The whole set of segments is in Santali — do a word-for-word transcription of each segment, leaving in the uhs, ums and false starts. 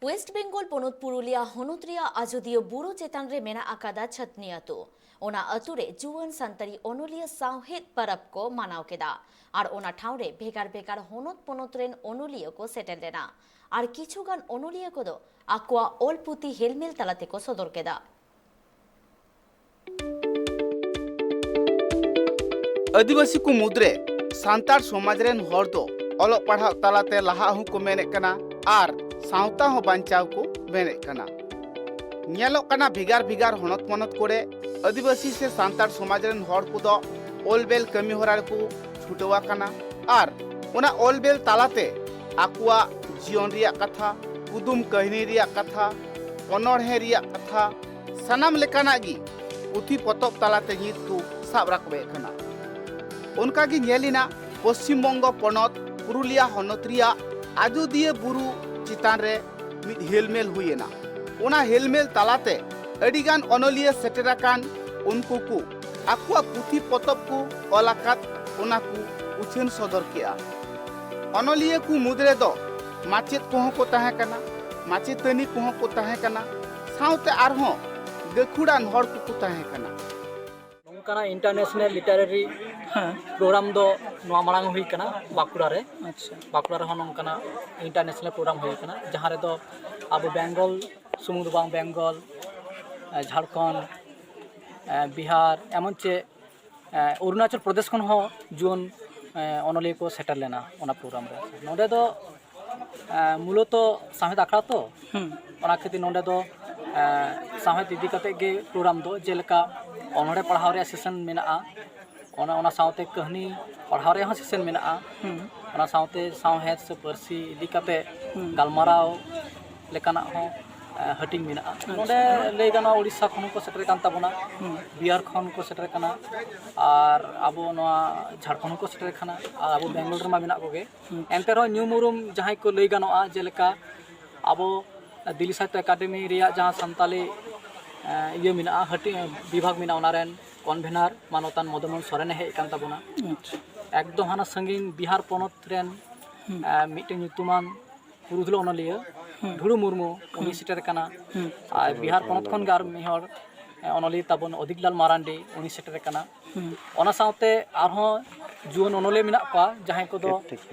ᱳᱭᱮᱥᱴ ᱵᱮᱝᱜᱚᱞ ᱯᱚᱱᱚᱛ ᱯᱩᱨᱩᱞᱤᱭᱟ ᱦᱚᱱᱚᱛ ᱨᱮᱭᱟᱜ ᱟᱡᱚᱫᱤᱭᱟᱹ ᱵᱩᱨᱩ ᱪᱮᱛᱟᱱ ᱨᱮ ᱢᱮᱱᱟᱜ ᱟᱠᱟᱫᱟ ᱪᱷᱟᱛᱱᱤ ᱟᱹᱛᱩ᱾ ᱚᱱᱟ ᱟᱹᱛᱩ ᱨᱮ ᱡᱩᱣᱟᱹᱱ ᱥᱟᱱᱛᱟᱲᱤ ᱚᱱᱚᱞᱤᱭᱟᱹ ᱥᱟᱶᱦᱮᱫ ᱯᱟᱨᱟᱵᱽ ᱠᱚ ᱢᱟᱱᱟᱣ ᱠᱮᱫᱟ ᱟᱨ ᱚᱱᱟ ᱴᱷᱟᱶ ᱨᱮ ᱵᱷᱮᱜᱟᱨ ᱵᱷᱮᱜᱟᱨ ᱦᱚᱱᱚᱛ ᱯᱚᱱᱚᱛ ᱨᱮᱱ ᱚᱱᱚᱞᱤᱭᱟᱹ ᱠᱚ ᱥᱮᱴᱮᱨ ᱞᱮᱱᱟ ᱟᱨ ᱠᱤᱪᱷᱩ ᱜᱟᱱ ᱚᱱᱚᱞᱤᱭᱟᱹ ᱠᱚᱫᱚ ᱟᱠᱚᱣᱟᱜ ᱚᱞ ᱯᱩᱛᱷᱤ ᱦᱮᱞᱢᱮᱞ ᱛᱟᱞᱟ ᱛᱮᱠᱚ ᱥᱚᱫᱚᱨ ᱠᱮᱫᱟ᱾ ᱟᱹᱫᱤᱵᱟᱹᱥᱤ ᱠᱚ ᱢᱩᱫᱽᱨᱮ ᱥᱟᱱᱛᱟᱲ ᱥᱚᱢᱟᱡᱽ ᱨᱮᱱ ᱦᱚᱲ ᱫᱚ ᱚᱞᱚᱜ ᱯᱟᱲᱦᱟᱜ ᱛᱟᱞᱟᱛᱮ ᱞᱟᱦᱟᱜ ᱦᱚᱸᱠᱚ ᱢᱮᱱᱮᱫ ᱠᱟᱱᱟ ᱟᱨ ᱥᱟᱶᱛᱟ ᱦᱚᱸ ᱵᱟᱧᱪᱟᱣ ᱠᱚ ᱢᱮᱱᱮᱫ ᱠᱟᱱᱟ᱾ ᱧᱮᱞᱚᱜ ᱠᱟᱱᱟ ᱵᱷᱮᱜᱟᱨ ᱵᱷᱮᱜᱟᱨ ᱦᱚᱱᱚᱛ ᱯᱚᱱᱚᱛ ᱠᱚᱨᱮ ᱟᱹᱫᱤᱵᱟᱹᱥᱤ ᱥᱮ ᱥᱟᱱᱛᱟᱲ ᱥᱚᱢᱟᱡᱽ ᱨᱮᱱ ᱦᱚᱲ ᱠᱚᱫᱚ ᱚᱞ ᱵᱮᱞ ᱠᱟᱹᱢᱤ ᱦᱚᱨᱟ ᱨᱮᱠᱚ ᱪᱷᱩᱴᱟᱹᱣ ᱟᱠᱟᱱᱟ ᱟᱨ ᱚᱱᱟ ᱚᱞ ᱵᱮᱞ ᱛᱟᱞᱟᱛᱮ ᱟᱠᱚᱣᱟᱜ ᱡᱤᱭᱚᱱ ᱨᱮᱭᱟᱜ ᱠᱟᱛᱷᱟ, ᱠᱩᱫᱩᱢ ᱠᱟᱹᱦᱱᱤ ᱨᱮᱭᱟᱜ ᱠᱟᱛᱷᱟ, ᱚᱱᱚᱬᱦᱮ ᱨᱮᱭᱟᱜ ᱠᱟᱛᱷᱟ, ᱥᱟᱱᱟᱢ ᱞᱮᱠᱟᱱᱟᱜ ᱜᱮ ᱯᱩᱛᱷᱤ ᱯᱚᱛᱚᱵ ᱛᱟᱞᱟᱛᱮ ᱱᱤᱛ ᱠᱚ ᱥᱟᱵ ᱨᱟᱠᱟᱵᱮᱫ ᱠᱟᱱᱟ᱾ ᱚᱱᱠᱟ ᱜᱮ ᱧᱮᱞ ᱮᱱᱟ ᱯᱚᱥᱪᱤᱢ ᱵᱚᱝᱜᱚ ᱯᱚᱱᱚᱛ ᱯᱩᱨᱩᱞᱤᱭᱟ ᱦᱚᱱᱚᱛ ᱨᱮᱭᱟᱜ ᱟᱡᱚᱫᱤᱭᱟᱹ ᱵᱩᱨᱩ ᱪᱮᱛᱟᱱ ᱨᱮ ᱢᱤᱫ ᱦᱮᱞᱢᱮᱞ ᱦᱩᱭ ᱮᱱᱟ᱾ ᱚᱱᱟ ᱦᱮᱞᱢᱮᱞ ᱛᱟᱞᱟᱛᱮ ᱟᱹᱰᱤᱜᱟᱱ ᱚᱱᱚᱞᱤᱭᱟᱹ ᱥᱮᱴᱮᱨ ᱟᱠᱟᱱ ᱩᱱᱠᱩ ᱠᱚ ᱟᱠᱚᱣᱟᱜ ᱯᱩᱛᱷᱤ ᱯᱚᱛᱚᱵ ᱠᱚ ᱚᱞ ᱟᱠᱟᱫ ᱚᱱᱟ ᱠᱚ ᱩᱪᱷᱟᱹᱱ ᱥᱚᱫᱚᱨ ᱠᱮᱜᱼᱟ᱾ ᱚᱱᱚᱞᱤᱭᱟᱹ ᱠᱚ ᱢᱩᱫᱽ ᱨᱮᱫᱚ ᱢᱟᱪᱮᱫ ᱠᱚᱦᱚᱸ ᱠᱚ ᱛᱟᱦᱮᱸ ᱠᱟᱱᱟ, ᱢᱟᱪᱮᱛᱟᱹᱱᱤ ᱠᱚᱦᱚᱸ ᱠᱚ ᱛᱟᱦᱮᱸ ᱠᱟᱱᱟ, ᱥᱟᱶᱛᱮ ᱟᱨᱦᱚᱸ ᱜᱟᱹᱠᱷᱩᱲᱟᱱ ᱦᱚᱲ ᱠᱚᱠᱚ ᱛᱟᱦᱮᱸ ᱠᱟᱱᱟ᱾ ᱱᱚᱝᱠᱟᱱᱟᱜ ᱤᱱᱴᱟᱨᱱᱮᱥᱱᱟᱞ ᱞᱤᱴᱟᱨᱮᱨᱤ ᱦᱮᱸ᱾ ᱯᱨᱳᱜᱨᱟᱢ ᱫᱚ ᱱᱚᱣᱟ ᱢᱟᱲᱟᱝ ᱦᱩᱭ ᱠᱟᱱᱟ ᱵᱟᱸᱠᱩᱲᱟ ᱨᱮ᱾ ᱟᱪᱪᱷᱟ᱾ ᱵᱟᱸᱠᱩᱲᱟ ᱨᱮᱦᱚᱸ ᱱᱚᱝᱠᱟᱱᱟᱜ ᱤᱱᱴᱟᱨᱱᱮᱥᱱᱟᱞ ᱯᱨᱳᱜᱨᱟᱢ ᱦᱩᱭ ᱠᱟᱱᱟ, ᱡᱟᱦᱟᱸ ᱨᱮᱫᱚ ᱟᱵᱚ ᱵᱮᱝᱜᱚᱞ ᱥᱩᱢᱩᱝ ᱫᱚ ᱵᱟᱝ, ᱵᱮᱝᱜᱚᱞ, ᱮ, ᱡᱷᱟᱲᱠᱷᱚᱸᱰ, ᱮ, ᱵᱤᱦᱟᱨ, ᱮᱢᱚᱱ ᱪᱮ, ᱮ, ᱚᱨᱩᱱᱟᱪᱚᱞ ᱯᱨᱚᱫᱮᱥ ᱠᱷᱚᱱ ᱦᱚᱸ ᱡᱩᱣᱟᱹᱱ, ᱮ, ᱚᱱᱚᱞᱤᱭᱟᱹ ᱠᱚ ᱥᱮᱴᱮᱨ ᱞᱮᱱᱟ ᱚᱱᱟ ᱯᱨᱳᱜᱨᱟᱢ ᱨᱮ᱾ ᱱᱚᱰᱮ ᱫᱚ, ᱮ, ᱢᱩᱞᱚᱛᱚ ᱥᱟᱶᱦᱮᱫ ᱟᱠᱷᱲᱟ ᱛᱚ, ᱦᱩᱸ᱾ ᱚᱱᱟ ᱠᱷᱟᱹᱛᱤᱨ ᱱᱚᱰᱮ ᱫᱚ, ᱮ, ᱥᱟᱶᱦᱮᱫ ᱤᱫᱤ ᱠᱟᱛᱮ ᱜᱮ ᱯᱨᱳᱜᱨᱟᱢ ᱫᱚ, ᱡᱮᱞᱮᱠᱟ ᱚᱱᱚᱬᱦᱮ ᱯᱟᱲᱦᱟᱣ ᱨᱮᱭᱟᱜ ᱥᱮᱥᱚᱱ ᱢᱮᱱᱟᱜᱼᱟ, ᱚᱱᱟ, ᱚᱱᱟ ᱥᱟᱶᱛᱮ ᱠᱟᱹᱦᱱᱤ ᱯᱟᱲᱦᱟᱣ ᱨᱮᱭᱟᱜ ᱦᱚᱸ ᱥᱮᱥᱚᱱ ᱢᱮᱱᱟᱜᱼᱟ᱾ ᱦᱩᱸ᱾ ᱚᱱᱟ ᱥᱟᱶᱛᱮ ᱥᱟᱶᱦᱮᱫ ᱥᱮ ᱯᱟᱹᱨᱥᱤ ᱤᱫᱤ ᱠᱟᱛᱮ ᱦᱩᱸ᱾ ᱜᱟᱞᱢᱟᱨᱟᱣ ᱞᱮᱠᱟᱱᱟᱜ ᱦᱚᱸ, ᱮ, ᱦᱟᱹᱴᱤᱧ ᱢᱮᱱᱟᱜᱼᱟ᱾ ᱟᱪᱪᱷᱟ᱾ ᱱᱚᱰᱮ ᱞᱟᱹᱭ ᱜᱟᱱᱚᱜᱼᱟ, ᱳᱰᱤᱥᱟ ᱠᱷᱚᱱ ᱦᱚᱸᱠᱚ ᱥᱮᱴᱮᱨ ᱠᱟᱱ ᱛᱟᱵᱚᱱᱟ, ᱦᱩᱸ᱾ ᱵᱤᱦᱟᱨ ᱠᱷᱚᱱ ᱠᱚ ᱥᱮᱴᱮᱨ ᱠᱟᱱᱟ, ᱟᱨ ᱟᱵᱚ ᱱᱚᱣᱟ ᱡᱷᱟᱲᱠᱷᱚᱸᱰ ᱦᱚᱸᱠᱚ ᱥᱮᱴᱮᱨ ᱠᱟᱱᱟ, ᱟᱨ ᱟᱵᱚ ᱵᱮᱝᱜᱚᱞ ᱨᱮᱢᱟ ᱢᱮᱱᱟᱜ ᱠᱚᱜᱮ᱾ ᱦᱩᱸ᱾ ᱮᱱᱛᱮ ᱨᱮᱦᱚᱸ ᱧᱩᱢ ᱩᱨᱩᱢ ᱡᱟᱦᱟᱸᱭ ᱠᱚ ᱞᱟᱹᱭ ᱜᱟᱱᱚᱜᱼᱟ, ᱡᱮᱞᱮᱠᱟ ᱟᱵᱚ ᱫᱤᱞᱞᱤ ᱥᱟᱦᱤᱛᱛᱚ ᱮᱠᱟᱰᱮᱢᱤ ᱨᱮᱭᱟᱜ ᱡᱟᱦᱟᱸ ᱥᱟᱱᱛᱟᱞᱤ, ᱮ, ᱤᱭᱟᱹ ᱢᱮᱱᱟᱜᱼᱟ, ᱦᱟᱹᱴᱤᱧ, ᱵᱤᱵᱷᱟᱜᱽ ᱢᱮᱱᱟᱜᱼᱟ, ᱚᱱᱟ ᱨᱮᱱ ᱠᱚᱱᱵᱷᱮᱱᱟᱨ ᱢᱟᱱᱚᱛᱟᱱ ᱢᱚᱫᱚᱱ ᱢᱳᱦᱚᱱ ᱥᱚᱨᱮᱱᱮ ᱦᱮᱡ ᱟᱠᱟᱱ ᱛᱟᱵᱚᱱᱟ᱾ ᱟᱪᱪᱷᱟ᱾ ᱮᱠᱫᱚᱢ ᱦᱟᱱᱟ ᱥᱟᱺᱜᱤᱧ ᱵᱤᱦᱟᱨ ᱯᱚᱱᱚᱛ ᱨᱮᱱ, ᱦᱩᱸ᱾ ᱮ, ᱢᱤᱫᱴᱮᱱ ᱧᱩᱛᱩᱢᱟᱱ ᱯᱩᱨᱩᱫᱷᱩᱞ ᱚᱱᱚᱞᱤᱭᱟᱹ ᱦᱩᱸ᱾ ᱫᱷᱩᱲᱩ ᱢᱩᱨᱢᱩ, ᱩᱱᱤ ᱦᱩᱸ᱾ ᱥᱮᱴᱮᱨ ᱟᱠᱟᱱᱟ᱾ ᱦᱩᱸ᱾ ᱟᱨ ᱵᱤᱦᱟᱨ ᱯᱚᱱᱚᱛ ᱠᱷᱚᱱ ᱜᱮ ᱟᱨ ᱢᱤᱫ ᱦᱚᱲ, ᱮ, ᱚᱱᱚᱞᱤᱭᱟᱹ ᱛᱟᱵᱚᱱ ᱚᱫᱤᱠᱞᱟᱞ ᱢᱟᱨᱟᱱᱰᱤ, ᱩᱱᱤ ᱥᱮᱴᱮᱨ ᱟᱠᱟᱱᱟ᱾ ᱦᱩᱸ᱾ ᱚᱱᱟ ᱥᱟᱶᱛᱮ ᱟᱨᱦᱚᱸ ᱡᱩᱣᱟᱹᱱ ᱚᱱᱚᱞᱤᱭᱟᱹ ᱢᱮᱱᱟᱜ ᱠᱚᱣᱟ, ᱡᱟᱦᱟᱸᱭ ᱠᱚᱫᱚ,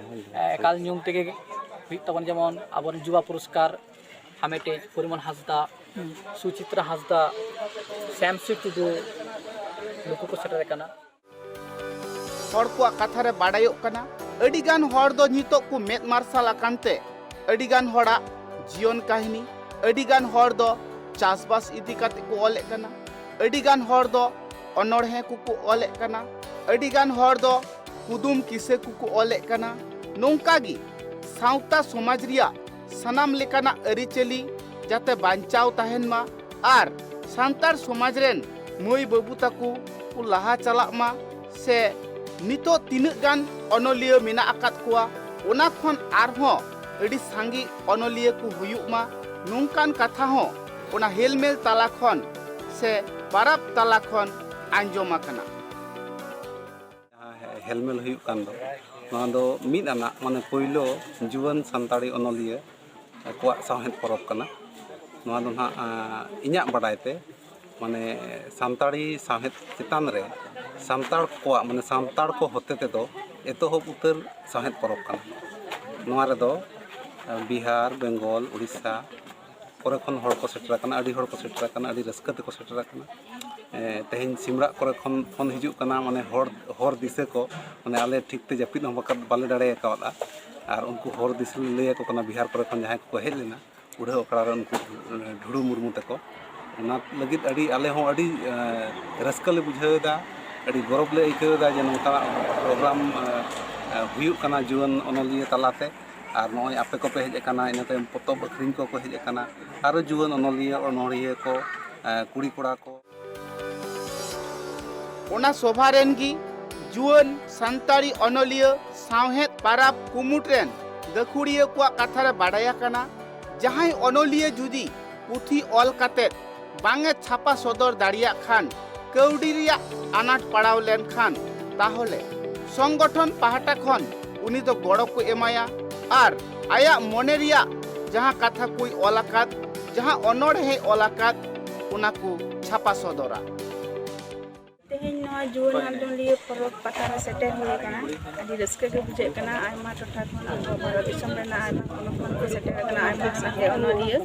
ᱮ, ᱮᱠᱟᱞ ᱧᱩᱢ ᱛᱮᱜᱮ ᱦᱩᱭᱩᱜ ᱛᱟᱵᱚᱱ, ᱡᱮᱢᱚᱱ ᱟᱵᱚᱨᱮᱱ ᱡᱩᱵᱟ ᱯᱩᱨᱚᱥᱠᱟᱨ ᱦᱟᱢᱮᱴᱤᱡ ᱯᱚᱨᱤᱢᱚᱞ ᱦᱟᱸᱥᱫᱟ, ᱦᱩᱸ᱾ ᱥᱩᱪᱤᱛᱨᱟ ᱦᱟᱸᱥᱫᱟ, ᱥᱭᱟᱢᱥᱤ ᱴᱩᱰᱩ, ᱱᱩᱠᱩ ᱠᱚ ᱥᱮᱴᱮᱨ ᱟᱠᱟᱱᱟ᱾ ᱦᱚᱲ ᱠᱚᱣᱟᱜ ᱠᱟᱛᱷᱟ ᱨᱮ ᱵᱟᱰᱟᱭᱚᱜ ᱠᱟᱱᱟ, ᱟᱹᱰᱤ ᱜᱟᱱ ᱦᱚᱲ ᱫᱚ ᱱᱤᱛᱚᱜ ᱠᱚ ᱢᱮᱫ ᱢᱟᱨᱥᱟᱞ ᱟᱠᱟᱱ ᱛᱮ ᱟᱹᱰᱤ ᱜᱟᱱ ᱦᱚᱲᱟᱜ ᱡᱤᱭᱚᱱ ᱠᱟᱹᱦᱱᱤ, ᱟᱹᱰᱤ ᱜᱟᱱ ᱦᱚᱲ ᱫᱚ ᱪᱟᱥᱵᱟᱥ ᱤᱫᱤ ᱠᱟᱛᱮ ᱠᱚ ᱚᱞᱮᱫ ᱠᱟᱱᱟ, ᱟᱹᱰᱤ ᱜᱟᱱ ᱦᱚᱲ ᱫᱚ ᱚᱱᱚᱬᱦᱮ ᱠᱚᱠᱚ ᱚᱞᱮᱫ ᱠᱟᱱᱟ, ᱟᱹᱰᱤ ᱜᱟᱱ ᱦᱚᱲ ᱫᱚ ᱠᱩᱫᱩᱢ ᱠᱤᱥᱟᱹ ᱠᱚᱠᱚ ᱚᱞᱮᱫ ᱠᱟᱱᱟ᱾ ᱱᱚᱝᱠᱟ ᱜᱮ ᱥᱟᱶᱛᱟ ᱥᱚᱢᱟᱡᱽ ᱨᱮᱭᱟᱜ ᱥᱟᱱᱟᱢ ᱞᱮᱠᱟᱱᱟᱜ ᱟᱹᱨᱤᱪᱟᱹᱞᱤ ᱡᱟᱛᱮ ᱵᱟᱧᱪᱟᱣ ᱛᱟᱦᱮᱱ ᱢᱟ ᱟᱨ ᱥᱟᱱᱛᱟᱲ ᱥᱚᱢᱟᱡᱽ ᱨᱮᱱ ᱢᱟᱹᱭ ᱵᱟᱹᱵᱩ ᱛᱟᱠᱚ ᱠᱚ ᱞᱟᱦᱟ ᱪᱟᱞᱟᱜ ᱢᱟ, ᱥᱮ ᱱᱤᱛᱚᱜ ᱛᱤᱱᱟᱹᱜ ᱜᱟᱱ ᱚᱱᱚᱞᱤᱭᱟᱹ ᱢᱮᱱᱟᱜ ᱟᱠᱟᱫ ᱠᱚᱣᱟ, ᱚᱱᱟ ᱠᱷᱚᱱ ᱟᱨᱦᱚᱸ ᱟᱹᱰᱤ ᱥᱟᱸᱜᱮ ᱚᱱᱚᱞᱤᱭᱟᱹ ᱠᱚ ᱦᱩᱭᱩᱜ ᱢᱟ, ᱱᱚᱝᱠᱟᱱ ᱠᱟᱛᱷᱟ ᱦᱚᱸ ᱚᱱᱟ ᱦᱮᱞᱢᱮᱞ ᱛᱟᱞᱟ ᱠᱷᱚᱱ ᱥᱮ ᱯᱟᱨᱟᱵᱽ ᱛᱟᱞᱟ ᱠᱷᱚᱱ ᱟᱸᱡᱚᱢ ᱟᱠᱟᱱᱟ᱾ ᱡᱟᱦᱟᱸ ᱦᱮ-, ᱦᱮᱞᱢᱮᱞ ᱦᱩᱭᱩᱜ ᱠᱟᱱ ᱫᱚ, ᱱᱚᱣᱟ ᱫᱚ ᱢᱤᱫ ᱟᱱᱟᱜ, ᱢᱟᱱᱮ, ᱯᱳᱭᱞᱳ ᱡᱩᱣᱟᱹᱱ ᱥᱟᱱᱛᱟᱲᱤ ᱚᱱᱚᱞᱤᱭᱟᱹ ᱠᱚᱣᱟᱜ ᱥᱟᱶᱦᱮᱫ ᱯᱚᱨᱚᱵᱽ ᱠᱟᱱᱟ᱾ ᱱᱚᱣᱟ ᱫᱚ ᱱᱟᱦᱟᱜ, ᱟᱸ, ᱤᱧᱟᱹᱜ ᱵᱟᱰᱟᱭ ᱛᱮ, ᱢᱟᱱᱮ, ᱥᱟᱱᱛᱟᱲᱤ ᱥᱟᱶᱦᱮᱫ ᱪᱮᱛᱟᱱ ᱨᱮ ᱥᱟᱱᱛᱟᱲ ᱠᱚᱣᱟᱜ, ᱢᱟᱱᱮ, ᱥᱟᱱᱛᱟᱲ ᱠᱚ ᱦᱚᱛᱮ ᱛᱮᱫᱚ ᱮᱛᱚᱦᱚᱵ ᱩᱛᱟᱹᱨ ᱥᱟᱶᱦᱮᱫ ᱯᱚᱨᱚᱵᱽ ᱠᱟᱱᱟ᱾ ᱱᱚᱣᱟ ᱨᱮᱫᱚ, ᱟᱸ, ᱵᱤᱦᱟᱨ, ᱵᱮᱝᱜᱚᱞ, ᱩᱲᱤᱥᱥᱟ ᱠᱚᱨᱮ ᱠᱷᱚᱱ ᱦᱚᱲ ᱠᱚ ᱥᱮᱴᱮᱨ ᱟᱠᱟᱱᱟ, ᱟᱹᱰᱤ ᱦᱚᱲ ᱠᱚ ᱥᱮᱴᱮᱨ ᱟᱠᱟᱱᱟ, ᱟᱹᱰᱤ ᱨᱟᱹᱥᱠᱟᱹ ᱛᱮᱠᱚ ᱥᱮᱴᱮᱨ ᱟᱠᱟᱱᱟ᱾ ᱮᱸ, ᱛᱮᱦᱮᱧ ᱥᱤᱢᱨᱟᱜ ᱠᱚᱨᱮ ᱠᱷᱚᱱ ᱯᱷᱳᱱ ᱦᱤᱡᱩᱜ ᱠᱟᱱᱟ, ᱢᱟᱱᱮ, ᱦᱚᱲ, ᱦᱚᱨ ᱫᱤᱥᱟᱹ ᱠᱚ, ᱢᱟᱱᱮ, ᱟᱞᱮ ᱴᱷᱤᱠ ᱛᱮ ᱡᱟᱹᱯᱤᱫ ᱦᱚᱸ ᱵᱟᱠᱟ-, ᱵᱟᱞᱮ ᱫᱟᱲᱮ ᱟᱠᱟᱣᱟᱫᱼᱟ᱾ ᱟᱨ ᱩᱱᱠᱩ ᱦᱚᱨ ᱫᱤᱥᱟᱹ ᱞᱮ ᱞᱟᱹᱭ ᱟᱠᱚ ᱠᱟᱱᱟ, ᱵᱤᱦᱟᱨ ᱠᱚᱨᱮ ᱠᱷᱚᱱ ᱡᱟᱦᱟᱸᱭ ᱠᱚᱠᱚ ᱦᱮᱡ ᱞᱮᱱᱟ, ᱩᱰᱷᱟᱹᱣ ᱟᱠᱷᱲᱟ ᱨᱮ ᱩᱱᱠᱩ, ᱮᱸ, ᱰᱷᱩᱲᱩ ᱢᱩᱨᱢᱩ ᱛᱟᱠᱚ᱾ ᱚᱱᱟ ᱞᱟᱹᱜᱤᱫ ᱟᱹᱰᱤ, ᱟᱞᱮ ᱦᱚᱸ ᱟᱹᱰᱤ, ᱮᱸ, ᱨᱟᱹᱥᱠᱟᱹ ᱞᱮ ᱵᱩᱡᱷᱟᱹᱣ ᱮᱫᱟ, ᱟᱹᱰᱤ ᱜᱚᱨᱚᱵᱽ ᱞᱮ ᱟᱹᱭᱠᱟᱹᱣ ᱮᱫᱟ ᱡᱮ ᱱᱚᱝᱠᱟᱱᱟᱜ ᱯᱨᱳᱜᱨᱟᱢ, ᱮᱸ, ᱮᱸ, ᱦᱩᱭᱩᱜ ᱠᱟᱱᱟ ᱡᱩᱣᱟᱹᱱ ᱚᱱᱚᱞᱤᱭᱟᱹ ᱛᱟᱞᱟᱛᱮ᱾ ᱟᱨ ᱱᱚᱜᱼᱚᱭ ᱟᱯᱮ ᱠᱚᱯᱮ ᱦᱮᱡ ᱟᱠᱟᱱᱟ, ᱤᱱᱟᱹ ᱛᱟᱭᱚᱢ ᱯᱚᱛᱚᱵ ᱟᱹᱠᱷᱨᱤᱧ ᱠᱚᱠᱚ ᱦᱮᱡ ᱟᱠᱟᱱᱟ, ᱟᱨᱚ ᱡᱩᱣᱟᱹᱱ ᱚᱱᱚᱞᱤᱭᱟᱹ, ᱚᱱᱚᱲᱦᱤᱭᱟᱹ ᱠᱚ, ᱮᱸ, ᱠᱩᱲᱤ ᱠᱚᱲᱟ ᱠᱚ᱾ ᱚᱱᱟ ᱥᱚᱵᱷᱟ ᱨᱮᱱ ᱜᱮ ᱡᱩᱣᱟᱹᱱ ᱥᱟᱱᱛᱟᱲᱤ ᱚᱱᱚᱞᱤᱭᱟᱹ ᱥᱟᱶᱦᱮᱫ ᱯᱟᱨᱟᱵᱽ ᱠᱩᱢᱩᱴ ᱨᱮᱱ ᱜᱟᱹᱠᱷᱩᱲᱤᱭᱟᱹ ᱠᱚᱣᱟᱜ ᱠᱟᱛᱷᱟ ᱨᱮ ᱵᱟᱰᱟᱭ ᱟᱠᱟᱱᱟ, ᱡᱟᱦᱟᱸᱭ ᱚᱱᱚᱞᱤᱭᱟᱹ ᱡᱩᱫᱤ ᱯᱩᱛᱷᱤ ᱚᱞ ᱠᱟᱛᱮᱫ ᱵᱟᱝ ᱮ ᱪᱷᱟᱯᱟ ᱥᱚᱫᱚᱨ ᱫᱟᱲᱮᱭᱟᱜ ᱠᱷᱟᱱ, ᱠᱟᱹᱣᱰᱤ ᱨᱮᱭᱟᱜ ᱟᱱᱟᱴ ᱯᱟᱲᱟᱣ ᱞᱮᱱᱠᱷᱟᱱ, ᱛᱟᱦᱚᱞᱮ ᱥᱚᱝᱜᱚᱴᱷᱚᱱ ᱯᱟᱦᱴᱟ ᱠᱷᱚᱱ ᱩᱱᱤ ᱫᱚ ᱜᱚᱲᱚ ᱠᱚ ᱮᱢᱟᱭᱟ ᱟᱨ ᱟᱭᱟᱜ ᱢᱚᱱᱮ ᱨᱮᱭᱟᱜ ᱡᱟᱦᱟᱸ ᱠᱟᱛᱷᱟ ᱠᱚᱭ ᱚᱞ ᱟᱠᱟᱫ, ᱡᱟᱦᱟᱸ ᱚᱱᱚᱬᱦᱮᱭ ᱚᱞ ᱟᱠᱟᱫ, ᱚᱱᱟ ᱠᱚ ᱪᱷᱟᱯᱟ ᱥᱚᱫᱚᱨᱟ᱾ ᱛᱮᱦᱮᱧ ᱱᱚᱣᱟ ᱡᱩᱣᱟᱹᱱ ᱟᱸᱫᱳᱲᱤᱭᱟᱹ ᱯᱚᱨᱚᱵᱽ ᱯᱟᱛᱟ ᱨᱮ ᱥᱮᱴᱮᱨ ᱦᱩᱭ ᱟᱠᱟᱱᱟ᱾ ᱟᱹᱰᱤ ᱨᱟᱹᱥᱠᱟᱹ ᱜᱮ ᱵᱩᱡᱷᱟᱹᱜ ᱠᱟᱱᱟ᱾ ᱟᱭᱢᱟ ᱴᱚᱴᱷᱟ ᱠᱷᱚᱱ ᱟᱵᱚ ᱵᱷᱟᱨᱚᱛ ᱫᱤᱥᱚᱢ ᱨᱮᱱᱟᱜ ᱟᱭᱢᱟ ᱯᱚᱱᱚᱛ ᱠᱷᱚᱱ ᱠᱚ ᱥᱮᱴᱮᱨ ᱟᱠᱟᱱᱟ, ᱟᱭᱢᱟ ᱥᱟᱸᱜᱮ ᱚᱱᱚᱞᱤᱭᱟᱹ᱾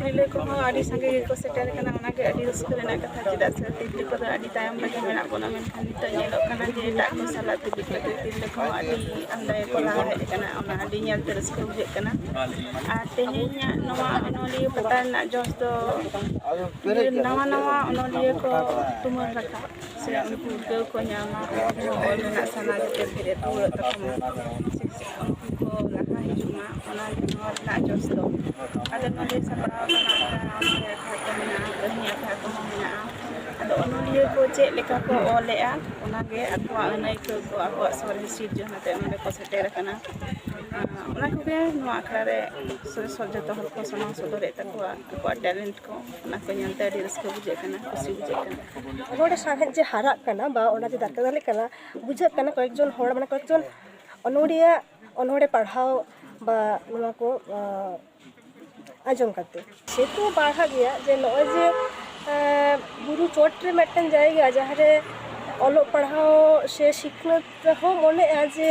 ᱛᱤᱨᱞᱟᱹ ᱠᱚᱦᱚᱸ ᱟᱹᱰᱤ ᱥᱟᱸᱜᱮ ᱜᱮᱠᱚ ᱥᱮᱴᱮᱨ ᱟᱠᱟᱱᱟ᱾ ᱚᱱᱟᱜᱮ ᱟᱹᱰᱤ ᱨᱟᱹᱥᱠᱟᱹ ᱨᱮᱱᱟᱜ ᱠᱟᱛᱷᱟ, ᱪᱮᱫᱟᱜ ᱥᱮ ᱛᱤᱨᱞᱟᱹ ᱠᱚᱫᱚ ᱟᱹᱰᱤ ᱛᱟᱭᱚᱢ ᱨᱮᱜᱮ ᱢᱮᱱᱟᱜ ᱵᱚᱱᱟ, ᱢᱮᱱᱠᱷᱟᱱ ᱱᱤᱛᱚᱜ ᱧᱮᱞᱚᱜ ᱠᱟᱱᱟ ᱡᱮ ᱮᱴᱟᱜ ᱠᱚ ᱥᱟᱞᱟᱜ ᱛᱩᱞᱩᱡ ᱠᱟᱛᱮ ᱛᱤᱨᱞᱟᱹ ᱠᱚᱦᱚᱸ ᱟᱹᱰᱤ ᱟᱢᱫᱟ ᱜᱮᱠᱚ ᱞᱟᱦᱟ ᱦᱮᱡ ᱟᱠᱟᱱᱟ᱾ ᱚᱱᱟ ᱟᱹᱰᱤ ᱧᱮᱞᱛᱮ ᱨᱟᱹᱥᱠᱟᱹ ᱵᱩᱡᱷᱟᱹᱜ ᱠᱟᱱᱟ᱾ ᱟᱨ ᱛᱮᱦᱮᱧᱟᱜ ᱱᱚᱣᱟ ᱚᱱᱚᱞᱤᱭᱟᱹ ᱯᱟᱛᱟ ᱨᱮᱱᱟᱜ ᱡᱚᱥ ᱫᱚ ᱱᱟᱣᱟ ᱱᱟᱣᱟ ᱚᱱᱚᱞᱤᱭᱟᱹ ᱠᱚ ᱛᱩᱢᱟᱹᱞ ᱨᱟᱠᱟᱵ ᱥᱮ ᱩᱱᱠᱩ ᱩᱫᱽᱜᱟᱹᱣ ᱠᱚ ᱧᱟᱢᱟ, ᱟᱨ ᱡᱟᱦᱟᱸ ᱚᱞ ᱨᱮᱱᱟᱜ ᱥᱟᱱᱟ ᱡᱟᱛᱮ ᱯᱷᱮᱨᱮᱫ ᱨᱩᱣᱟᱹᱲᱚᱜ ᱛᱟᱠᱚ ᱢᱟ, ᱥᱮ ᱩᱱᱠᱩ ᱠᱚ ᱞᱟᱦᱟ ᱦᱤᱡᱩᱜ ᱢᱟ, ᱚᱱᱟ ᱱᱚᱣᱟ ᱨᱮᱱᱟᱜ ᱡᱚᱥ ᱫᱚ᱾ ᱟᱞᱮ ᱱᱚᱰᱮ ᱥᱟᱯᱲᱟᱣ ᱟᱠᱟᱱᱟ, ᱚᱱᱠᱟ ᱚᱱᱚᱞᱤᱭᱟᱹ ᱟᱠᱷᱲᱟ ᱠᱚ ᱢᱮᱱᱟᱜᱼᱟ, ᱠᱟᱹᱦᱱᱤ ᱟᱠᱷᱲᱟ ᱠᱚᱦᱚᱸ ᱢᱮᱱᱟᱜᱼᱟ᱾ ᱟᱫᱚ ᱚᱱᱚᱞᱤᱭᱟᱹ ᱠᱚ ᱪᱮᱫ ᱞᱮᱠᱟ ᱠᱚ ᱚᱞᱮᱜᱼᱟ, ᱚᱱᱟᱜᱮ ᱟᱠᱚᱣᱟᱜ ᱟᱹᱱᱟᱹᱭᱠᱟᱹᱣ ᱠᱚ, ᱟᱠᱚᱣᱟᱜ ᱥᱚᱨᱮᱥ ᱥᱤᱨᱡᱚᱱ ᱟᱛᱮ ᱱᱚᱰᱮ ᱠᱚ ᱥᱮᱴᱮᱨ ᱟᱠᱟᱱᱟ᱾ ᱚᱱᱟ ᱠᱚᱜᱮ ᱱᱚᱣᱟ ᱟᱠᱷᱲᱟ ᱨᱮ ᱥᱚᱨᱮᱥ ᱦᱚᱲ ᱡᱚᱛᱚ ᱦᱚᱲ ᱠᱚ ᱥᱟᱢᱟᱝ ᱥᱚᱫᱚᱨᱮᱫ ᱛᱟᱠᱚᱣᱟ ᱟᱠᱚᱣᱟᱜ ᱴᱮᱞᱮᱱᱴ ᱠᱚ, ᱚᱱᱟ ᱠᱚ ᱧᱮᱞᱛᱮ ᱟᱹᱰᱤ ᱨᱟᱹᱥᱠᱟᱹ ᱵᱩᱡᱷᱟᱹᱜ ᱠᱟᱱᱟ, ᱠᱩᱥᱤ ᱵᱩᱡᱷᱟᱹᱜ ᱠᱟᱱᱟ᱾ ᱱᱚᱰᱮ ᱥᱟᱶᱦᱮᱫ ᱡᱮ ᱦᱟᱨᱟᱜ ᱠᱟᱱᱟ ᱵᱟ ᱚᱱᱟ ᱡᱮ ᱫᱟᱨᱠᱮ ᱫᱟᱞᱮᱜ ᱠᱟᱱᱟ, ᱵᱩᱡᱷᱟᱹᱜ ᱠᱟᱱᱟ ᱠᱚᱭᱮᱠ ᱡᱚᱱ ᱦᱚᱲ, ᱢᱟᱱᱮ ᱠᱚᱭᱮᱠ ᱡᱚᱱ ᱚᱱᱚᱲᱦᱤᱭᱟᱹ ᱚᱱᱚᱲᱦᱮ ᱯᱟᱲᱦᱟᱣ ᱵᱟ ᱱᱚᱣᱟ ᱠᱚ, ᱟᱸ, ᱟᱸᱡᱚᱢ ᱠᱟᱛᱮ᱾ ᱥᱮ ᱛᱚ ᱯᱟᱲᱦᱟᱜ ᱜᱮᱭᱟ ᱡᱮ ᱱᱚᱜᱼᱚᱭ ᱡᱮ, ᱟᱸ, ᱵᱩᱨᱩ ᱪᱚᱴ ᱨᱮ ᱢᱤᱫᱴᱮᱱ ᱡᱟᱭᱜᱟ ᱡᱟᱦᱟᱸ ᱨᱮ ᱚᱞᱚᱜ ᱯᱟᱲᱦᱟᱣ ᱥᱮ ᱥᱤᱠᱷᱱᱟᱹᱛ ᱦᱚᱸ ᱢᱚᱱᱮᱜᱼᱟ ᱡᱮ,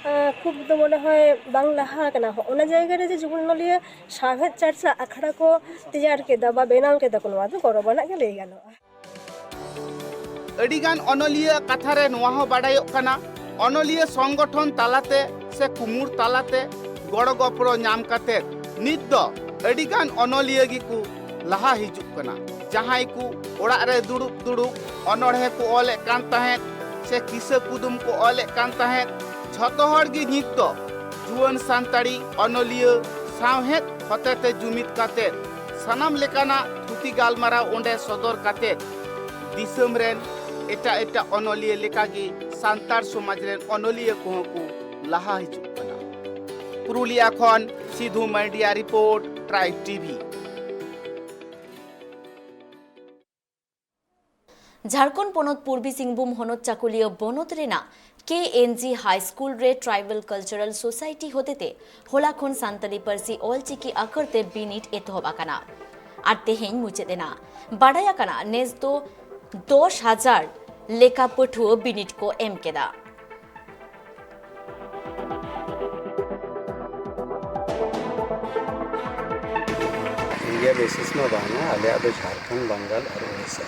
ᱟᱸ, ᱠᱷᱩᱵ ᱫᱚ ᱢᱚᱱᱮ ᱦᱚᱭ ᱵᱟᱝ ᱞᱟᱦᱟ ᱟᱠᱟᱱᱟ᱾ ᱦᱚᱸᱜᱼᱚ ᱱᱟ ᱡᱟᱭᱜᱟ ᱨᱮ ᱡᱮ ᱡᱩᱜᱽ ᱚᱱᱚᱞᱤᱭᱟᱹ ᱥᱟᱶᱦᱮᱫ ᱪᱟᱨᱪᱟ ᱟᱠᱷᱲᱟ ᱠᱚ ᱛᱮᱭᱟᱨ ᱠᱮᱫᱟ ᱵᱟ ᱵᱮᱱᱟᱣ ᱠᱮᱫᱟ ᱠᱚ, ᱱᱚᱣᱟ ᱫᱚ ᱜᱚᱨᱚᱵᱟᱱᱟᱜ ᱜᱮ ᱞᱟᱹᱭ ᱜᱟᱱᱚᱜᱼᱟ᱾ ᱟᱹᱰᱤᱜᱟᱱ ᱚᱱᱚᱞᱤᱭᱟᱹ ᱟᱜ ᱠᱟᱛᱷᱟ ᱨᱮ ᱱᱚᱣᱟ ᱦᱚᱸ ᱵᱟᱰᱟᱭᱚᱜ ᱠᱟᱱᱟ, ᱚᱱᱚᱞᱤᱭᱟᱹ ᱥᱚᱝᱜᱚᱴᱷᱚᱱ ᱛᱟᱞᱟᱛᱮ ᱥᱮ ᱠᱩᱢᱩᱲ ᱛᱟᱞᱟᱛᱮ ᱜᱚᱲᱚ ᱜᱚᱯᱚᱲᱚ ᱧᱟᱢ ᱠᱟᱛᱮ ᱱᱤᱛ ᱫᱚ ᱟᱹᱰᱤᱜᱟᱱ ᱚᱱᱚᱞᱤᱭᱟᱹ ᱜᱮᱠᱚ ᱞᱟᱦᱟ ᱦᱤᱡᱩᱜ ᱠᱟᱱᱟ᱾ ᱡᱟᱦᱟᱸᱭ ᱠᱚ ᱚᱲᱟᱜ ᱨᱮ ᱫᱩᱲᱩᱵ ᱫᱩᱲᱩᱵ ᱚᱱᱚᱬᱦᱮ ᱠᱚ ᱚᱞᱮᱫ ᱠᱟᱱ ᱛᱟᱦᱮᱸᱫ ᱥᱮ ᱠᱤᱥᱟᱹ ᱠᱩᱫᱩᱢ ᱠᱚ ᱚᱞᱮᱫ ᱠᱟᱱ ᱛᱟᱦᱮᱸᱫ, ᱡᱷᱚᱛᱚ ᱦᱚᱲ ᱜᱮ ᱱᱤᱛ ᱫᱚ ᱡᱩᱣᱟᱹᱱ ᱥᱟᱱᱛᱟᱲᱤ ᱚᱱᱚᱞᱤᱭᱟᱹ ᱥᱟᱶᱦᱮᱫ ᱦᱚᱛᱮᱛᱮ ᱡᱩᱢᱤᱫ ᱠᱟᱛᱮ ᱥᱟᱱᱟᱢ ᱞᱮᱠᱟᱱᱟᱜ ᱛᱷᱩᱛᱤ ᱜᱟᱞᱢᱟᱨᱟᱣ ᱚᱸᱰᱮ ᱥᱚᱫᱚᱨ ᱠᱟᱛᱮ ᱫᱤᱥᱚᱢ ᱨᱮᱱ ᱮᱴᱟᱜ ᱮᱴᱟᱜ ᱚᱱᱚᱞᱤᱭᱟᱹ ᱞᱮᱠᱟᱜᱮ ᱥᱟᱱᱛᱟᱲ ᱥᱚᱢᱟᱡᱽ ᱨᱮᱱ ᱚᱱᱚᱞᱤᱭᱟᱹ ᱠᱚᱦᱚᱸ ᱠᱚ ᱞᱟᱦᱟ ᱦᱤᱡᱩᱜ ᱠᱟᱱᱟ᱾ ᱯᱩᱨᱩᱞᱤᱭᱟ ᱠᱷᱚᱱ Sidhu Mandia report, tribe TV. Jharkhand ᱯᱚᱱᱚᱛ ᱯᱩᱨᱵᱤ ᱥᱤᱝᱵᱷᱩᱢ ᱦᱚᱱᱚᱛ ᱪᱟᱠᱩᱞᱤᱭᱟᱹ ᱵᱚᱱᱚᱛ ᱨᱮᱱᱟᱜ K N G high school ᱨᱮ ᱴᱨᱟᱭᱵᱟᱞ ᱠᱟᱞᱪᱟᱨᱟᱞ ᱥᱳᱥᱟᱭᱴᱤ ᱦᱚᱛᱮᱛᱮ ᱦᱚᱞᱟ ᱠᱷᱚᱱ ᱥᱟᱱᱛᱟᱲᱤ ᱯᱟᱹᱨᱥᱤ ᱚᱞᱪᱤᱠᱤ ᱟᱠᱷᱚᱨ ᱛᱮ ᱵᱤᱱᱤᱰ ᱮᱛᱚᱦᱚᱵ ᱟᱠᱟᱱᱟ ᱟᱨ ᱛᱮᱦᱮᱧ ᱢᱩᱪᱟᱹᱫ ᱮᱱᱟ᱾ ᱵᱟᱰᱟᱭ ᱟᱠᱟᱱᱟ, ᱱᱮᱥ ᱫᱚ ᱫᱚᱥ ᱦᱟᱡᱟᱨ ᱞᱮᱠᱟ ᱯᱟᱹᱴᱷᱩᱣᱟᱹ ᱵᱤᱱᱤᱰ ᱠᱚ ᱮᱢ ᱠᱮᱫᱟ᱾ ᱤᱱᱰᱤᱭᱟ ᱵᱮᱥᱤᱥ ᱢᱟ ᱵᱟᱝᱟ, ᱟᱞᱮᱭᱟᱜ ᱫᱚ ᱡᱷᱟᱲᱠᱷᱚᱸᱰ, ᱵᱟᱝᱜᱟᱞ ᱟᱨ ᱩᱲᱤᱥᱥᱟ,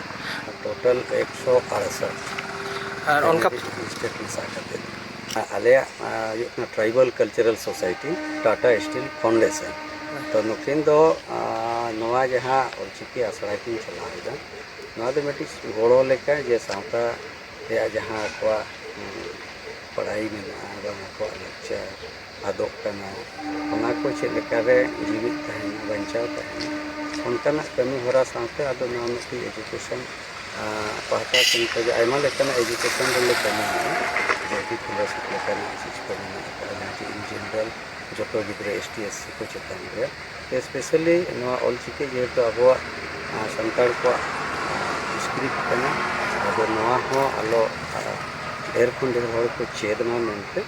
ᱴᱳᱴᱟᱞ ᱮᱠᱥᱚ ᱟᱲᱥᱚᱴ᱾ ᱟᱨ ᱚᱱᱠᱟ ᱥᱴᱮᱴ ᱢᱮᱥᱟ ᱠᱟᱛᱮ᱾ ᱟᱞᱮᱭᱟᱜ, ᱟ, ᱦᱩᱭᱩᱜ ᱠᱟᱱᱟ tribal cultural society, Tata steel foundation. ᱛᱚ ᱱᱩᱠᱤᱱ ᱫᱚ, ᱟ, ᱱᱚᱣᱟ ᱡᱟᱦᱟᱸ ᱚᱞᱪᱤᱠᱤ ᱟᱥᱲᱟ ᱠᱤᱱ ᱪᱟᱞᱟᱣᱮᱫᱟ, ᱱᱚᱣᱟ ᱫᱚ ᱢᱤᱫᱴᱤᱡ ᱜᱚᱲᱚ ᱞᱮᱠᱟ ᱡᱮ ᱥᱟᱶᱛᱟ ᱨᱮᱭᱟᱜ ᱡᱟᱦᱟᱸ ᱟᱠᱚᱣᱟᱜ, ᱩᱸ, ᱵᱟᱲᱟᱭ ᱢᱮᱱᱟᱜᱼᱟ, ᱵᱟᱝ ᱟᱠᱚᱣᱟᱜ ᱞᱟᱠᱪᱟᱨ ᱟᱫᱚᱜ ᱠᱟᱱᱟ, ᱚᱱᱟ ᱠᱚ ᱪᱮᱫ ᱞᱮᱠᱟᱨᱮ ᱡᱤᱣᱤᱫ ᱛᱟᱦᱮᱱᱟ, ᱵᱟᱧᱪᱟᱣ ᱛᱟᱦᱮᱱᱟ, ᱚᱱᱠᱟᱱᱟᱜ ᱠᱟᱹᱢᱤ ᱦᱚᱨᱟ ᱥᱟᱶᱛᱮ ᱟᱫᱚ ᱱᱚᱣᱟ ᱢᱤᱫᱴᱤᱡ ᱮᱡᱩᱠᱮᱥᱚᱱ, ᱟᱸ, ᱯᱟᱦᱴᱟ ᱥᱮᱱ ᱠᱷᱚᱱ ᱟᱭᱢᱟ ᱞᱮᱠᱟᱱᱟᱜ ᱮᱡᱩᱠᱮᱥᱚᱱ ᱨᱮᱞᱮ ᱠᱟᱹᱢᱤᱭᱮᱫᱼᱟ, ᱡᱮ ᱠᱤ ᱯᱷᱮᱞᱳᱥᱤᱯ ᱞᱮᱠᱟᱱᱟᱜ ᱪᱮᱫ ᱠᱚ ᱢᱮᱱᱟᱜ ᱟᱠᱟᱫᱼᱟ, ᱡᱟᱦᱟᱸ ᱪᱮ ᱤᱱ ᱡᱮᱱᱟᱨᱟᱞ ᱡᱚᱛᱚ ᱜᱤᱫᱽᱨᱟᱹ ᱮᱥ ᱴᱤ ᱮᱥ ᱥᱤ ᱠᱚ ᱪᱮᱛᱟᱱ ᱨᱮ᱾ ᱥᱯᱮᱥᱟᱞᱤ ᱱᱚᱣᱟ ᱚᱞᱪᱤᱠᱤ ᱡᱮᱦᱮᱛᱩ ᱟᱵᱚᱣᱟᱜ, ᱟᱸ, ᱥᱟᱱᱛᱟᱲ ᱠᱚᱣᱟᱜ, ᱟᱸ, ᱥᱠᱨᱤᱯᱴ ᱠᱟᱱᱟ, ᱟᱫᱚ ᱱᱚᱣᱟ ᱦᱚᱸ ᱟᱞᱚ, ᱟᱸ, ᱰᱷᱮᱨ ᱠᱷᱚᱱ ᱰᱷᱮᱨ ᱦᱚᱲ ᱠᱚ ᱪᱮᱫ ᱢᱟ ᱢᱮᱱᱛᱮ,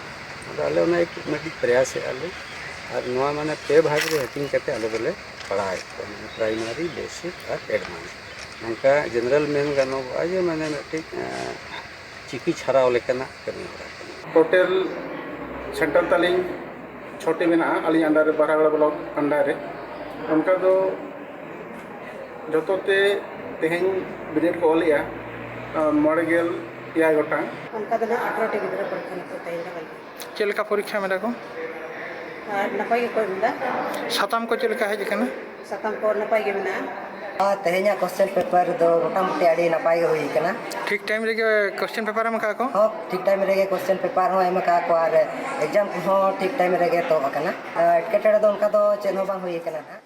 ᱟᱫᱚ ᱟᱞᱮ ᱚᱱᱟ ᱮᱠ-, ᱢᱤᱫᱴᱤᱡ ᱯᱨᱚᱭᱟᱥᱮᱫᱼᱟ ᱞᱮ᱾ ᱟᱨ ᱱᱚᱣᱟ ᱢᱟᱱᱮ ᱯᱮ ᱵᱷᱟᱜᱽ ᱨᱮ ᱦᱟᱹᱴᱤᱧ ᱠᱟᱛᱮ ᱟᱞᱮ ᱫᱚᱞᱮ ᱯᱟᱲᱦᱟᱣᱮᱫ ᱠᱚᱣᱟ, ᱢᱟᱱᱮ ᱯᱨᱟᱭᱢᱟᱨᱤ, ᱵᱮᱥᱤᱠ ᱟᱨ ᱮᱰᱵᱷᱟᱱᱥ᱾ ᱱᱚᱝᱠᱟ ᱡᱮᱱᱟᱨᱟᱞ ᱢᱮᱱ ᱜᱟᱱᱚᱜᱚᱜᱼᱟ ᱡᱮ ᱢᱟᱱᱮ ᱢᱤᱫᱴᱤᱡ, ᱟᱸ, ᱪᱤᱠᱤ ᱪᱷᱟᱨᱟᱣ ᱞᱮᱠᱟᱱᱟᱜ ᱠᱟᱹᱢᱤ ᱦᱚᱨᱟ ᱠᱟᱱᱟ᱾ ᱴᱳᱴᱟᱞ ᱥᱮᱱᱴᱟᱨ ᱛᱟᱹᱞᱤᱧ ᱪᱷᱚᱴᱤ ᱢᱮᱱᱟᱜᱼᱟ, ᱟᱹᱞᱤᱧ under ᱨᱮ, ᱵᱟᱨᱟᱜᱟᱲᱟ ᱵᱞᱚᱠ under ᱨᱮ᱾ ᱚᱱᱠᱟ ᱫᱚ ᱡᱚᱛᱚ ᱛᱮ ᱛᱮᱦᱮᱧ ᱵᱤᱱᱤᱰ ᱠᱚ ᱚᱞᱮᱜᱼᱟ, ᱟᱸ, ᱢᱚᱬᱮ ᱜᱮᱞ ᱮᱭᱟᱭ ᱜᱚᱴᱟᱝ᱾ ᱚᱱᱠᱟ ᱫᱚ ᱱᱟᱦᱟᱜ ᱟᱴᱷᱨᱚ ᱴᱤ ᱜᱤᱫᱽᱨᱟᱹ ᱯᱚᱨᱤᱠᱠᱷᱟ ᱱᱤᱛᱚᱜ ᱛᱮᱦᱮᱧ ᱫᱚ ᱦᱩᱭᱩᱜᱼᱟ᱾ ᱪᱮᱫ ᱞᱮᱠᱟ ᱯᱚᱨᱤᱠᱠᱷᱟ ᱮᱢ ᱮᱫᱟ ᱠᱚ? ᱟᱨ ᱱᱟᱯᱟᱭ ᱜᱮᱠᱚ ᱮᱢ ᱮᱫᱟ᱾ ᱥᱟᱛᱟᱢ ᱠᱚ ᱪᱮᱫ ᱞᱮᱠᱟ ᱦᱮᱡ ᱟᱠᱟᱱᱟ? ᱥᱟᱛᱟᱢ ᱠᱚ ᱱᱟᱯᱟᱭ ᱜᱮ ᱢᱮᱱᱟᱜᱼᱟ᱾ ᱟᱨ ᱛᱮᱦᱮᱧᱟᱜ ᱠᱚᱥᱪᱮᱱ ᱯᱮᱯᱟᱨ ᱫᱚ ᱢᱚᱴᱟᱢᱩᱴᱤ ᱟᱹᱰᱤ ᱱᱟᱯᱟᱭ ᱜᱮ ᱦᱩᱭ ᱟᱠᱟᱱᱟ᱾ ᱴᱷᱤᱠ ᱴᱟᱭᱤᱢ ᱨᱮᱜᱮ ᱠᱚᱥᱪᱮᱱ ᱯᱮᱯᱟᱨ ᱮᱢ ᱟᱠᱟᱫ ᱠᱚ? ᱦᱚᱸ, ᱴᱷᱤᱠ ᱴᱟᱭᱤᱢ ᱨᱮᱜᱮ ᱠᱚᱥᱪᱮᱱ ᱯᱮᱯᱟᱨ ᱦᱚᱸ ᱮᱢ ᱟᱠᱟᱫ ᱠᱚ ᱟᱨ ᱮᱠᱡᱟᱢ ᱠᱚᱦᱚᱸ ᱴᱷᱤᱠ ᱴᱟᱭᱤᱢ ᱨᱮᱜᱮ ᱛᱚᱵ ᱟᱠᱟᱱᱟ᱾ ᱟᱨ ᱮᱴᱠᱮᱴᱚᱬᱮ ᱫᱚ ᱚᱱᱠᱟ ᱫᱚ ᱪᱮᱫ ᱦᱚᱸ ᱵᱟᱝ ᱦᱩᱭ ᱟᱠᱟᱱᱟ ᱱᱟᱦᱟᱜ᱾